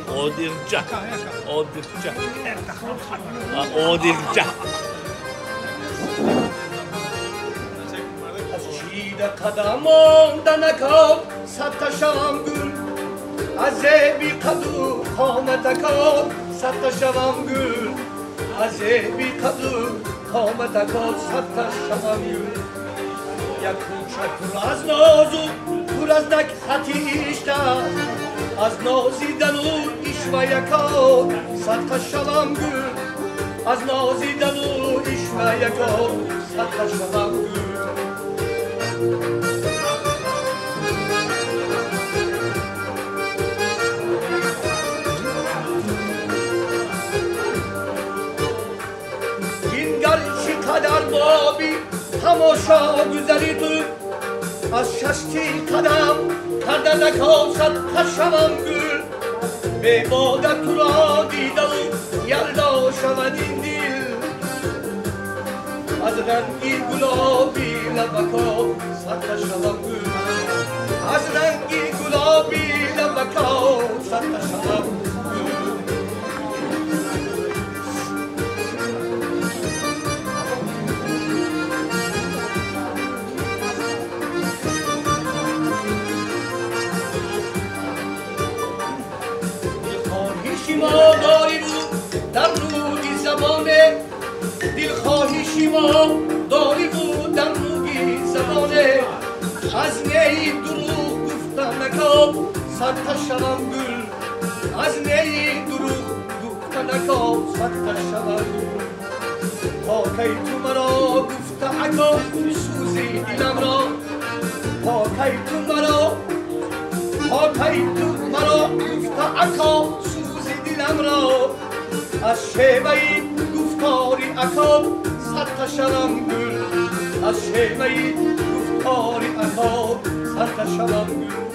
Одирча. Одирча. Одирча. Аз чида қадамон данакоб садта шавам гул, аз зеби қаду қоматакоб садта шавам гул, аз зеби қаду қоматакоб садта шавам гул. Як кӯча пур аз нозу пур аз накҳати ишта, аз нозидану ишваякоб садқа шавам гул, аз нозидану ишваякоб садқа шавам гул. Бингар чӣ қадар боби тамошо гузари ту, аз шашти қадам карда накоб садқа шавам гул. Мебода туро дидаву ялдо шавад ин дил, аз ранги гулоби лабакоб садқа шавам гул, аз ранги гулоби лабакоб садқа шавам гул. Дилхоҳиши мо дори буд дар рӯи забоне, дилхоҳиши мо дори буд дар рӯи забоне, аз неи дурӯғ гуфта накоб садқа шавам гул, аз неи дурӯғ гуфта накоб садқа шавам гул. Покай ту маро гуфта ако сӯзи дилам ро, покай ту маро, покай ту маро гуфта ако сӯзи дилам ро, аз шеваи гуфтори ако садқа шавам гул, аз шеваи гуфтори ако садқа шавам гул.